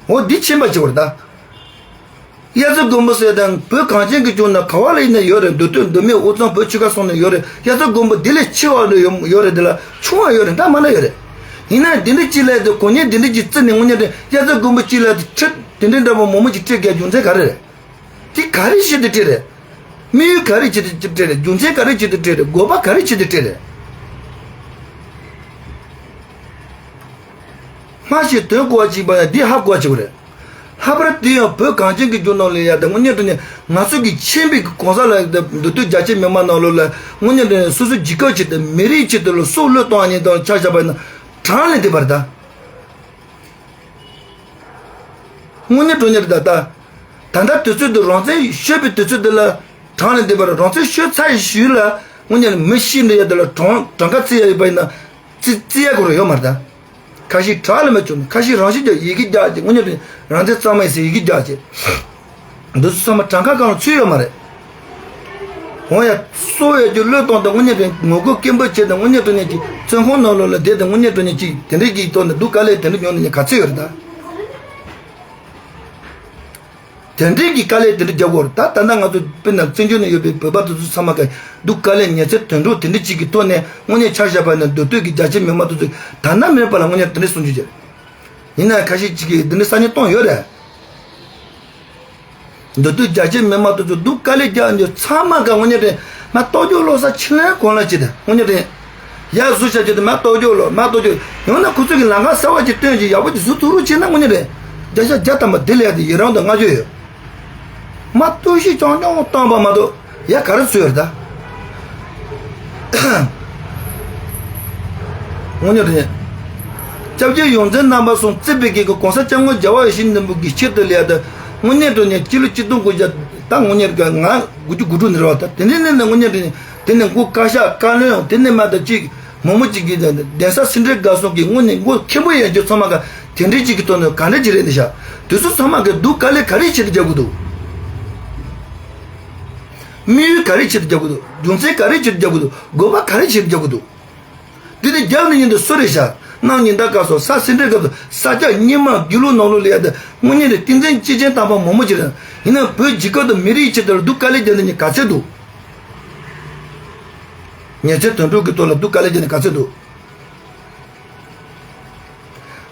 འོ་འདི་ཕྱིན་པ་ཅིག་བར་ད། དབྱར་རྩྭ་དགུན་འབུ་ཟེར་དང་བོད་གངས་ཅན་གྱི་ལྗོངས་ན་ག་བ་ལ་ཡིན་ན་ཡོད་རེད། མདོ་སྟོད་མདོ་སྨད་དབུས་གཙང་བོད་ཆོལ་ཁ་གསུམ་ན་ཡོད་རེད། དབྱར་རྩྭ་དགུན་འབུ་འདི་ལས་ཆེ་བ་ལ་ཡོད་ཡོད་རེད། འདི་ལ་ཆུང་བ་ཡོད་རེད། འདྲ་མ་འདྲ་ཡོད་རེད། ཡིན་ན་འདི་འདྲ་ཅིག་ལས་དེ་གོ་གནས་འདི་འདྲ་ཅིག་བརྩི་ནས་དངོས་གནས་དེ་དབྱར་རྩྭ་དགུན་འབུ་ཅིག་ལས་དེ་ཁྲི་དེ་འདྲའི་འདྲ་པོ་མང་པོ་ཅིག་སྤྲད་དགོས་རྒྱུ་མཚན་ག་རེ་རེད། དེ་ག་རེ་བྱེད་དུ་སྤྲད་རེད། དམིགས་ཡུལ་ག་རེ་བྱེད་དུ་སྤྲད་རེད། རྒྱུ་མཚན་ག་རེ་བྱེད་དུ་སྤྲད་རེད། དགོས་པ་ག་རེ་བྱེད་དུ་སྤྲད་རེད། སྔ་ཕྱི་དོན་གོ་བ་གཅིག་པ་ཡང་འདི་ཧ་གོ་བ་གཅིག་པ་རེད། ལྷག་པར་དུ་ཡང་བོད་གངས་ཅན་གྱི་ལྗོངས་ནང་ལ་ཡ་དང་དངོས་གནས་དྲང་གནས་ང་ཚོ་གི་ཆེན་པོའི་གི་གོང་ས་ལ་མདོ་སྟོད་རྒྱ་ཆེ་མི་མང་ནང་ལོགས་ལ་དངོས་གནས་དྲང་གནས་སོ་སོའི་རྒྱལ་ཁབ་ཆེད་དུ་མི་རིགས་ཆེད་དུ་ལ་སྲོག་བློས་གཏོང་བ་ཉིད་དང་ཆ་བཞག་པ་ཡིན་ན་གྲངས་ལས་འདས་པ་རེད་ད། དངོས་གནས་དྲང་གནས་རེད་ད་ད། ད་ལྟ་དུས་ཚོད་འདི་རང་བཙན་ཤོར་བའི་དུས་ཚོད་འདི་ལ་གྲངས་ལས་འདས་པ་རེད། རང་བཙན་ཤོར་ཚར་ཡི་ཞུས་ལ་དངོས་གནས་མི་ཤི་འདི་ཡ་འདི་ལ་གྲངས་གྲངས་ཀ་བརྩི་ཡ་ཡོད་པ་ཡིན་ན་བརྩི་བརྩི་ཡ་གོ་ར་ཡོད་མ་རེད་ད། ཁ་ཤས་གྲངས་ལ་མ་བཅུག་ནས་ཁ་ཤས་རང་བཞིན་གྱི་ཡི་གེ་རྒྱག་ཅིག་དངོས་གནས་དྲང་རང་བཙན་གཙང་མ་ཡིན་ཟེར་ཡི་གེ་རྒྱག་ཅིག་འདི་ཚོ་ཚང་མ་གྲངས་ཀ་སྒང་ལ་ཚུད་ཡོད་མ་རེད། འོ་ཡ། སྲོག་ཡོད་རྒྱུ་བློས་གཏོང་དང་དངོས་གནས་དྲང་ངོ་རྒོལ་སྐད་འབོད་བྱས་དང་དངོས་གནས་དྲང་གནས་ཀྱི་བཙོན་ཁང་ནང་ལོགས་ལ་བསྡད་དང་དངོས་གནས་དྲང་གནས་ཀྱི་དེ་འདྲའི་གི་ཐོག་ནས་སྡུག་དཀའ་ལས་དེ་འདྲ་མྱོང་ནས་ནི་ག་ཚོད་ཡོད་རེད་ད། དེ་འདྲའི་གི་དཀའ་ལས་དེ་འདྲ་རྒྱག་དགོས་རེད་ད། ད་ལྟ་ང་ཚོ་དཔེར་ན་བཙན་བྱོལ་ནང་ཡོད་པའི་བོད་པ་དེ་ཚོ་ཚང་མ་གི་སྡུག་དཀའ་ལས་ཉེན་ཚབས་དོན་གྲུབ་དེ་འདྲ་ཅིག་གི་ཐོག་ནས་དངོས་གནས་ཆ་བཞག་པ་ཡིན་ན་མདོ་སྟོད་ཀྱི་རྒྱ་ཆེ་མི་མང་དེ་ཚོ་ད་ལྟ་མེད་པ་ལ་དངོས་གནས་དེ་འདྲ་གསུང་རྒྱུ་ཅིག་རེད། ཡིན་ན་ཁ་ཤས་ཅིག་གིས་འདི་འདྲ་ས་ཉིན་གཏོང་ཡོད་རེད། མདོ་སྟོད་རྒྱ་ཆེ་མི་མང་དེ་ཚོ་སྡུག་དཀའ་ལས་རྒྱག་རྒྱུ་ཚང་མ་ག་དངོས་གནས་དྲང་མ་གཏོགས་རྒྱུ་ལོ་ས་ཆི་ལན་གོང་ལ་ཅི་དེ་དངོས་གནས་དྲང་ཡ་བཟོ་བྱ་རྒྱུ་དེ་མ་གཏོགས་རྒྱུ་ལོ་མ་གཏོགས་རྒྱུ་ཡང་ན་ཁོ་ཚོ་གི་ལམ་ཁ་གསར་བ་ཅིག་སྟོན་ཅིག་ཡག་པོ་ཅིག་བཟོ་ཐུབ་རོགས་བྱས་ན་དངོས་གནས་དྲང་བརྒྱ་ཆ་བརྒྱ་ཐམ་པ་དེ་ལས་ཡག་དེ་ཡི་རང་དང་བསྔགས་བརྗོད་ཡོད། མ་གཏོགས་ཤི་ཅང་ཅང་བཏང་པ་མ་གཏོགས་ཡ་ག་རེ་ཚོད་ཡོད་ད། དངོས་གནས་དྲང་། སྐྱབས་རྗེ་ཡོངས་འཛིན་རྣམ་པ་གསུམ་བརྩིས་པའི་གི་གོང་ས་སྐྱབས་མགོན་རྒྱལ་བ་ཡིད་བཞིན་ནོར་བུ་གི་ཆེད་དུ་ལས་ད་དངོས་གནས་དྲང་གནས་སྤྱི་ལོ་གཅིག་སྟོང་དགུ་བརྒྱ་ད་དངོས་གནས་དྲང་ང་དགུ་བཅུ་གོ་དྲུག་ནས་རེད་བ། ད་དེ་འདྲའི་གནས་ནས་དངོས་གནས་དྲང་གནས་དེ་ནས་མགོ་བཀའ་ཤག་བཀའ་བློན་དེ་ནས་མ་ད་ཅིག་མང་མོ་ཅིག་གིས་གདན་ས་སེ་འབྲས་དགའ་གསུམ་གྱི་དངོས་གནས་མགོ་མཁན་པོ་ཡན་ཆོད་ཚང་མ་ག་དེ་འདྲའི་ཅིག་གི་ཐོག་ནས་ག་འདྲ་ཅིག་རེད་འདི་ཤག་དེ་ཚོ་ཚང་མ་གི་སྡུག་དཀའ་ལས་ག་རེ་ཆེད་དུ་རྒྱག་གི་འདུག་དམིགས་ཡུལ་ག་རེ་ཆེད་དུ་རྒྱག་གི་འདུག་རྒྱུ་མཚན་ག་རེ་ཆེད་དུ་རྒྱག་གི་འདུག་དགོས་པ་ག་རེ་ཆེད་དུ་རྒྱག་གི་འདུག་དེ་དེ་རྒྱབ་ནས་ཉིན་དུ་སུ་རེད་ཤག་གནམ་ཉི་ཟླ་སྐར་སོགས་ས་སེ་འབྲས་དགའ་གསུམ་ས་སྐྱ་རྙིང་མ་དགེ་ལུགས་ནང་ལོགས་ལ་ཡ་དེ་དངོས་གནས་དེ་བསྟན་འཛིན་སྐྱེས་ཆེན་དམ་པ་མང་མོ་ཅིག་རེད། ཡིན་ན་བོད་རྒྱལ་ཁབ་དང་མི་རིགས་ཆེད་དུ་སྡུག་དཀའ་ལས་རྒྱག་ནས་ཉིན་ག་ཚད་འདུག་ཉེན་ཚན་དོན་གྲུབ་ཀྱི་ཐོག་ལ་སྡུག་དཀའ་ལས་བརྒྱབ་ནས་ག་ཚོད་འདུག་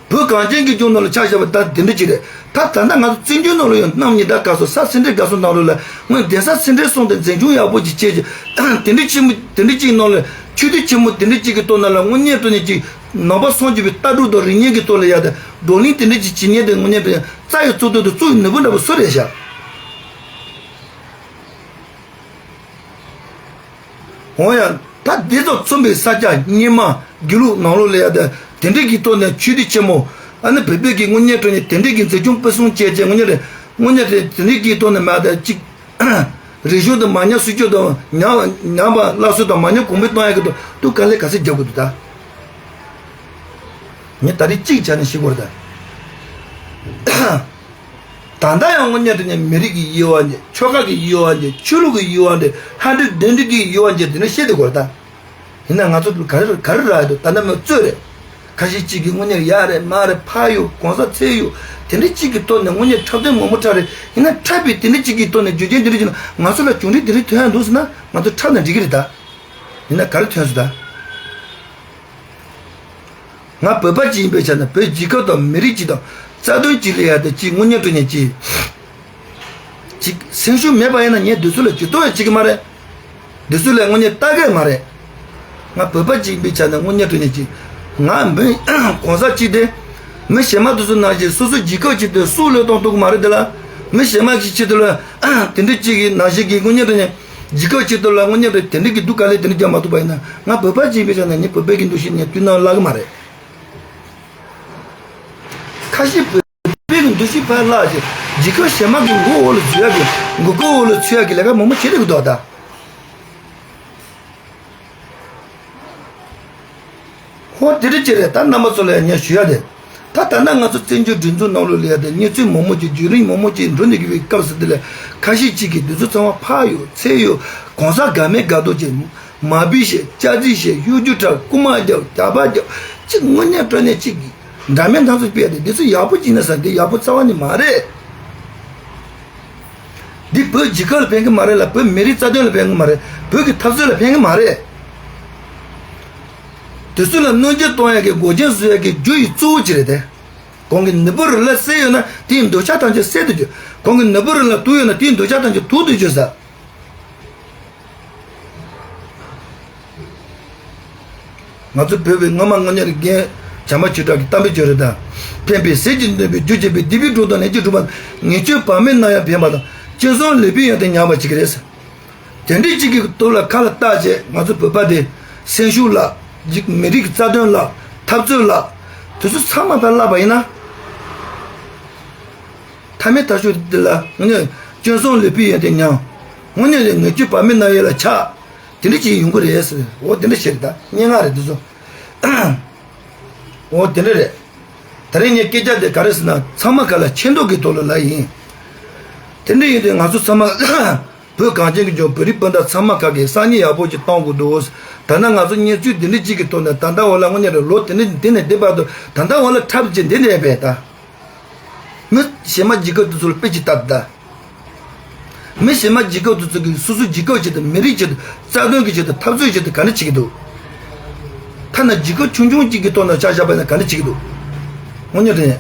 བོད་གངས་ཅན་གྱི་ལྗོངས་ནང་ལ་ཆ་བཞག་པ་ད་དེ་འདྲ་ཅིག་རེད། ད་ད་ལྟ་ང་ཚོ་བཙན་བྱོལ་ནང་ལ་ཡང་གནམ་ཉི་ཟླ་སྐར་སོགས་ས་སེ་འབྲས་དགའ་གསུམ་ནང་ལོགས་ལ་སྔོན་གདན་ས་སེ་འབྲས་གསུམ་དེ་འཛིན་སྐྱོང་ཡག་པོ་ཅིག་བྱས་ཀྱི་དེ་འདྲ་ཆེན་མོ་དེ་འདྲ་ཅིག་ནང་ལ་ཆོས་སྡེ་ཆེན་མོ་དེ་འདྲ་ཅིག་གི་ཐོག་ནང་ལ་དངོས་གནས་དྲང་གནས་ཅིག་ནང་པ་སངས་རྒྱས་པའི་ལྟ་གྲུབ་དང་རིག་གནས་ཀྱི་ཐོག་ལ་ཡ་དེ་བགྲོ་གླེང་དེ་འདྲ་ཅིག་བྱེད་མཁན་དེ་དངོས་གནས་དྲང་གནས་རྩ་ཡི་གཙུག་ཏོར་དུ་བཙུགས་ནུས་པ་འདྲ་པོ་སུ་རེད་ཤག་འོ་ཡ། ད་འདི་དང་མཚུངས་པའི་ས་སྐྱ་རྙིང་མ་དགེ་ལུགས་ནང་ལོགས་ལ་ཡ་དེ་དེ་འདྲའི་གི་ཐོག་ནས་ཆོས་སྡེ་ཆེན་མོ་ཨ་ནི་བོད་པའི་གི་དངོས་གནས་དྲང་གནས་དེ་འདྲའི་གི་འཛིན་སྐྱོང་སྤེལ་གསུམ་བྱས་བྱས་དངོས་གནས་དྲང་དངོས་གནས་དྲང་དེ་འདྲའི་གི་ཐོག་ནས་མ་ད་ཅིག་རིག་གཞུང་དང་མ་ཉམས་སྲིད་སྐྱོང་དང་ཉམས་ཉམས་པ་སླར་གསོ་དང་མ་ཉམས་གོང་འཕེལ་གཏོང་ཡ་གི་ཐོག་ཏུ་དཀའ་ལས་ག་ཚད་རྒྱག་དགོས་འདུག་ད་ངས་ད་རེས་གཅིག་བྱས་ནས་ཤེས་དགོས་རེད་ད། ད་ལྟ་ཡང་དངོས་གནས་དྲང་གནས་མི་རིགས་ཀྱི་དབྱེ་བ་འབྱེད། ཆོལ་ཁ་གི་དབྱེ་བ་འབྱེད། ཆོས་ལུགས་ཀྱི་དབྱེ་བ་འབྱེད། ལྷ་འདྲེ་གདོན་འདྲེ་གི་དབྱེ་བ་འབྱེད། དེ་འདྲ་བཤད་དེ་གོ་ད། ཡིན་ན་ང་ཚོ་ག་རེ་ག་རེ་རག་ཡོད་འདུག་ད་ལྟ་མི་རྩོད་རེད། ཁ་ཤས་གཅིག་གིས་དངོས་གནས་ཡག་རེད་མ་རེད་ཕར་གཡུག་གོང་ས་ཚད་གཡུག་དེ་འདྲ་གཅིག་གི་ཐོག་ནས་དངོས་གནས་འཁྲབ་སྟོན་མང་པོ་འཁྲབ་རེད། ཡིན་ན་འཁྲབ་པའི་དེ་འདྲ་གཅིག་གི་ཐོག་ནས་རྒྱུ་རྐྱེན་དེ་འདྲ་གཅིག་ན་ང་ཚོ་ལ་གྱོང་རིག་དེ་འདྲ་ཐོན་ཡ་འདུག་ཟེར་ན་ང་ཚོ་འཁྲབ་ན་འགྲིག་གི་རེད་ད། ཡིན་ན་ག་རེ་ཐོན་སོང་ད། ང་བོད་པ་ཅིག་ཡིན་པའི་ཆ་ནས་བོད་རྒྱལ་ཁབ་དང་མི་རིགས་ཅིག་དང་རྩ་དོན་ཅིག་ལ་ཡ་དེ་ཅིག་དངོས་གནས་དྲང་གནས་ཅིག་ཅིག་སེམས་ཤུགས་མེད་པ་ཡིན་ན་ངས་འདི་ཚོ་ལ་ཇུས་གཏོགས་ཡང་བྱེད་ཀྱི་མ་རེད། འདི་ཚོ་ལ་དངོས་གནས་ལྟ་གི་མ་རེད། ང་བོད་པ་ཅིག་ཡིན་པའི་ཆ་ནས་དངོས་གནས་དྲང་གནས་ཅིག་ང་མི་གོང་ས་ཅིག་དེ་མི་གཞན་མ་དེ་ཚོ་ནང་བཞིན་སོ་སོའི་རྒྱལ་ཁབ་ཅིག་དེ་སྲོག་བློས་གཏོང་ཐུབ་ཀྱི་མ་རེད་དེ་ལ། མི་གཞན་མ་ཞིག་ཆེད་དུ་ལ་དེ་འདྲ་ཅིག་གི་ནང་བཞིན་གྱི་དངོས་གནས་དྲང་གནས་རྒྱལ་ཁབ་ཆེད་དུ་ལ་དངོས་གནས་དྲང་གནས་དེ་འདྲ་གི་སྡུག་དཀའ་ལས་དེ་འདྲ་རྒྱག་མ་ཐུབ་པ་ཡིན་ན་ང་བོད་པ་ཅིག་ཡིན་པའི་ཆ་ནས་ངས་བོད་པའི་གི་འདུ་ཤེས་ནས་བསྟུན་གནང་ལབ་གི་མ་རེད། ཁ་ཤས་བོད་པའི་གི་འདུ་ཤེས་ཕར་བརླག་ཅིག་རྒྱལ་ཁབ་གཞན་མ་གི་མགོ་འོག་ལ་འཛུལ་ཡ་གི་མགོ་སྐོར་འོག་ལ་ཚུད་ཡ་གི་ལས་ཀ་མང་པོ་བྱེད་བསྡད་གི་འདུག་ད། ཧོ་དེ་འདྲ་ཅིག་རེད་ད། རྣམ་པ་ཚོ་ལ་ཡང་ངས་ཞུ་ཡ་དེ། ད་ད་ལྟ་ང་ཚོ་བཙན་བྱོལ་སྒྲིག་འཛུགས་ནང་ལོགས་ལ་ཡ་དེ་གནས་ཚུལ་མང་པོ་ཅིག་བརྒྱུད་རིམ་མང་པོ་ཅིག་འགྲོ་ནས་ཀྱི་བའི་སྐབས་སུ་དེ་ལ་ཁ་ཤས་ཅིག་གིས་འདི་ཚོ་ཚང་མ་ཕར་གཡུག་ཚུར་གཡུག་གོང་ས་དགའ་མེད་དགའ་མདོག་ཅིག་མ་བུ་བཤད་སྐྱག་རྫུན་བཤད་གཡོ་སྒྱུ་འཁྲབ་རྐུ་མ་རྒྱབ་རྒྱག་པ་རྒྱབ་ཅིག་དངོས་གནས་དྲང་གནས་ཅིག་འདྲ་མིན་སྣ་ཚོགས་སྤེལ་ཏེ་འདི་ཚོ་ཡག་པོ་ཅིག་ཡིན་ན་ཟེར་འདི་ཡག་པོ་རྩ་བ་ནས་མ་རེད། འདི་བོད་རྒྱལ་ཁབ་ལ་ཕན་གི་མ་རེད་ལ། བོད་མི་རིགས་རྩ་དོན་ལ་ཕན་གི་མ་རེད། བོད་ཀྱི་འཐབ་རྩོད་ལ་ཕན་གི་མ་རེད། དེ་ཚོ་ལ་གནོད་སྐྱོན་གཏོང་ཡ་གི་འགོག་རྐྱེན་བཟོ་ཡ་གི་རྒྱུ་ཡི་གཙོ་བོ་ཅི་རེད་དེ། གོང་གི་ནུས་པ་རང་ལ་གསལ་ཡོད་ན་དེའི་འདོད་ཆགས་ཐམས་ཅད་སེལ་དུ་འཇུག་གོང་གི་ནུས་པ་རང་ལ་དུག་ཡོད་ན་དེའི་འདོད་ཆགས་ཐམས་ཅད་དུག་ཏུ་འཇུག་ཟེར། ང་ཚོ་བོད་པའི་སྔ་མ་སྔ་ཉར་རྒན་ བྱམས་པ་ཆོས་གྲགས་ཀྱི་གཏམ་དཔེ་བརྗོད་རེད་ད། ཕན་པའི་ཟས་ཀྱི་འདོད་པས་རྒྱུ་བྱས་པའི། སྡིག་པའི་གྲོགས་དང་ལས་ཀྱི་གྲོགས་པ། ངན་སྤྱོད་བག་མེད་རྣམས་ཡང་ཕན་པ་དང་། སྤྱོད་བཟང་ལེགས་པའི་ཡོན་ཏན་ཉམས་པར་བྱེད་ཀྱི་རེད། དེ་འདྲའི་གཅིག་གི་ཐོག་ལ་ཁ་ལ་བཏགས་བྱས་ང་ཚོ་བོད་པ་དེ་སེམས་ཤུགས་ལ་མི་རིགས་ཀྱི་རྩ་དོན་ལ་འཐབ་རྩོད་ལ་དེ་ཚོ་ཚང་མ་ཕར་བརླགས་པ་ཡིན་ན། མཐའ་མའི་མཐའ་མཇུག་འདི་ལ་དངོས་གནས་སྤྱོད་བཟང་ལེགས་པའི་ཡོན་ཏན་ཉམས། དངོས་གནས་ལས་ངན་སྤྱོད་བག་མེད་རྣམས་ཡིད་ལ་ཆགས། དེ་འདྲ་ཅིག་ཡོང་གི་རེད་ཟེར། འོ་དེ་འདྲ་བཤད་རེད་ད། སྙན་ངག་རེད་འདི་ཚོ། འོ་དེ་འདྲ་རེད། ད་རེས་ངས་སྐད་ཆ་དེ་ག་རེ་ཟེར་ན་ཚང་མ་ག་ལ་ཆེ་མདོག་གི་ཐོག་ལ་ལབ་ཡིན། དེ་འདྲ་ཡིན་དུས་ང་ཚོ་ཚང་མ་བོད་གངས་ཅན་གྱི་ལྗོངས་བོད་རིགས་སྤུན་ཟླ་ཚང་མ་ག་གི་སང་ཉིན་ཡག་པོ་ཅིག་གཏོང་དགོས་འདུག་ད་ལྟ་ང་ཚོ་གནས་ཚུལ་འདི་འདྲ་ཅིག་གི་ཐོག་ནས་ད་ལྟ་འོ་ལ་དངོས་གནས་རེད་ལོ་དེ་འདྲ་འདི་ནས་འདི་བར་དུ་ད་ལྟ་འོ་ལ་འཁྲབ་ཅིག་འདི་ནས་བས་ད། མི་གཞན་མ་རྒྱལ་ཁབ་དེ་ཚོ་ལ་དཔེ་ཅིག་ལྟ་ད། མི་གཞན་མ་རྒྱལ་ཁབ་དེ་ཚོ་གིས་སོ་སོའི་རྒྱལ་ཁབ་ཆེད་དུ་མི་རིགས་ཆེད་དུ་རྩ་དོན་གྱི་ཆེད་དུ་འཐབ་རྩོད་ཆེད་དུ་ག་འདྲ་བྱེད་ཀྱི་འདུག་ཐ་ན་རྒྱལ་ཁབ་ཆུང་ཆུང་གཅིག་གི་ཐོག་ནས་ཆ་བཞག་པ་ཡིན་ན་ག་འདྲ་བྱེད་ཀྱི་འདུག་དངོས་གནས་རེད།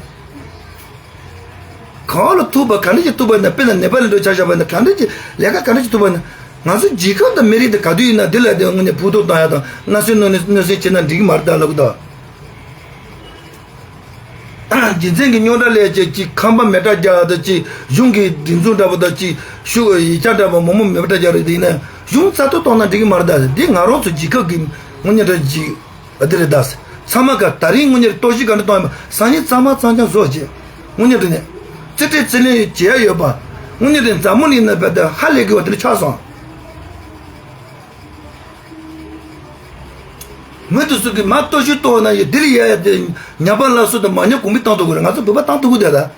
གང་ལ་ཐུག་པ་ག་འདྲ་ཅིག་ཐུག་པ་ཡིན་ན། དཔེར་ན་ནེ་པ་ལི་འགྲོ་ཆ་བཞག་པ་ཡིན་ན་ག་འདྲ་ཅིག་ལས་ཀ་ག་འདྲ་ཅིག་ཐུག་པ་ཡིན་ན། ང་ཚོ་རྒྱལ་ཁབ་དང་མི་རིགས་དེ་ག་དུས་ཡིན་ན་དེ་ལ་དེ་དངོས་གནས་ཕུགས་གཏོགས་བཏང་ཡ་དང་མནའ་ཟོན་གནོད་གནོད་སེལ་བྱེད་ན་འགྲིག་གི་མ་རེད་ད་ལབ་གི་ད། རྒྱུ་མཚན་གྱི་རྙོག་དྲ་ལས་བྱེད་ཅིག་ཁང་པ་མེ་སྲེག་རྒྱག་ཡ་དང་ཅིག་གཞུང་གི་སྒྲིག་འཛུགས་འདྲ་པོ་དང་ཅིག་ཤུགས་ཡིག་ཆ་འདྲ་པོ་མང་པོ་མེ་སྲེག་རྒྱག་རེད། དེ་ཡིན་ན་གཞུང་རྩ་གཏོར་གཏོང་ན་འགྲིག་གི་མ་རེད་ད། འདི་ང་རང་ཚོ་རྒྱལ་ཁབ་ཀྱི་དངོས་གནས་འདྲ་ཅིག་ཨ་དེ་རེད་ད། ཚང་མ་ག་ད་རིང་དངོས་གནས་གཏོར་བཤིག་ག་འདྲ་གཏོང་ཡིན་པ་སང་ཉིན་གཙང་མ་གཙང་རྐྱང་བཟོ་བྱེད། དངོས་གནས་དེ་ནས་རྩིས་སྤྲོད་རྩིས་ལེན་བྱེད་ཡ་ཡོད་པ། དངོས་གནས་དེ་འཛམ་བུ་གླིང་ནང་བས་ད་ཧ་ལས་དགོས་པ་དེ་འདྲ་ཆགས་སོང་། མི་དེ་ཚོ་གིས་མར་གཏོར་བཤིག་གཏོང་ན་ཡི་དེ་ལ་ཡ་ཡ་དེ་ཉམས་པ་སླར་གསོ་དང་མ་ཉམས་གོང་འཕེལ་བཏང་ཐུབ་ཀྱི་རེད། ང་ཚོ་བོད་པ་བཏང་ཐུབ་ཀྱི་རེད་ད།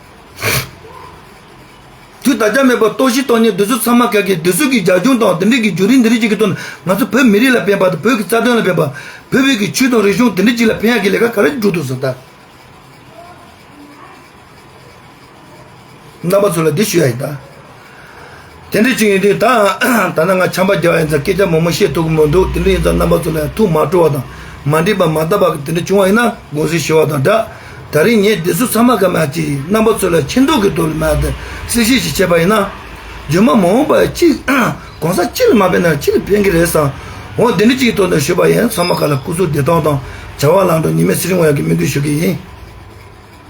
དུས་ད་ཆ་མེད་པར་གཏོར་བཤིག་གཏོང་མཁན་དེ་ཚོ་ཚང་མ་ག་གི་དེ་ཚོ་གི་རྒྱབ་ལྗོངས་དང་དེ་འདྲས་ཀྱི་བརྒྱུད་རིམ་འདི་འདྲས་ཅིག་གི་ཐོག་ནས་ང་ཚོ་བོད་མི་རིགས་ལ་ཕན་པ་དང་བོད་ཀྱི་རྩ་དོན་ལ་ཕན་པ། བོད་པའི་གི་ཆོས་དང་རིག་གཞུང་དེ་འདྲས་ཅིག་ལ་ཕན་ཡག་གི་ལས་ཀ་ག་རེ་བསྒྲུབས་འདུག་ཟེར་ད། རྣམ་པ་ཚོ་ལ་འདི་ཞུ་ཡ་ཡིན་ད། དེ་འདྲ་ཅིག་ཡིན་དུས་ད་ད་ནི་ང་ཆམ་པ་རྒྱག་ཡ་ཡིན་ཙང་སྐད་ཆ་མང་པོ་བཤད་ཐུབ་ཀྱི་མི་འདུག་དེ་འདྲ་ཡིན་ཙང་རྣམ་པ་ཚོ་ལ་ཐུགས་མ་སྤྲོ་བ་དང་མ་འགྲིག་པ་མ་བརྟག་པ་གི་དེ་འདྲ་བྱུང་བ་ཡིན་ན་དགོངས་སེལ་ཞུ་བ་དང་སྦྲགས། ད་རིང་ངས་འདི་ཚོ་ཚང་མ་ག་མ་ཅིག་རྣམ་པ་ཚོ་ལ་ཆེ་མདོག་གི་ཐོག་ལ་མ་དེ་གསལ་བཤད་ཞིག་བྱས་པ་ཡིན་ན། རྗེས་མ་མ་འོངས་པ་གཅིག་གང་ཟག་གཅིག་ལ་མ་ཕན་ན་གཅིག་ལ་ཕན་གི་རེད་བསམ། འོ་འདི་འདྲ་ཅིག་གི་ཐོག་ནས་ཞུས་པ་ཡིན། ཚང་མ་ག་ལ་སྐུ་གཟུགས་བདེ་ཐང་དང་བྱ་བ་ལམ་འགྲོ་ཉི་མའི་ཚེ་རིང་བ་ཡག་གི་སྨོན་འདུན་ཞུ་གི་ཡིན།